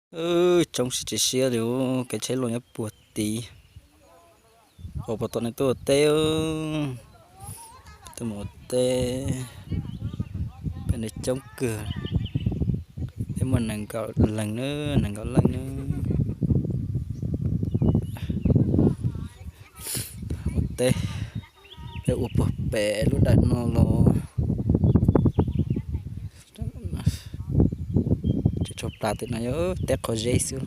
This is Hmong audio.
Tsoob siab tsis siab li, kev tsheb loj nyob puag tid. Ua puas tau nej tuaj ua teb, tuaj mus ua teb, peb nej coob kawg, peb muaj nees nkaum leej na, nees nkaum leej na. Ua teb, peb ua puag pem lub daim no los. Tsis tshua plas tim no yog teb qhov zeb xwb.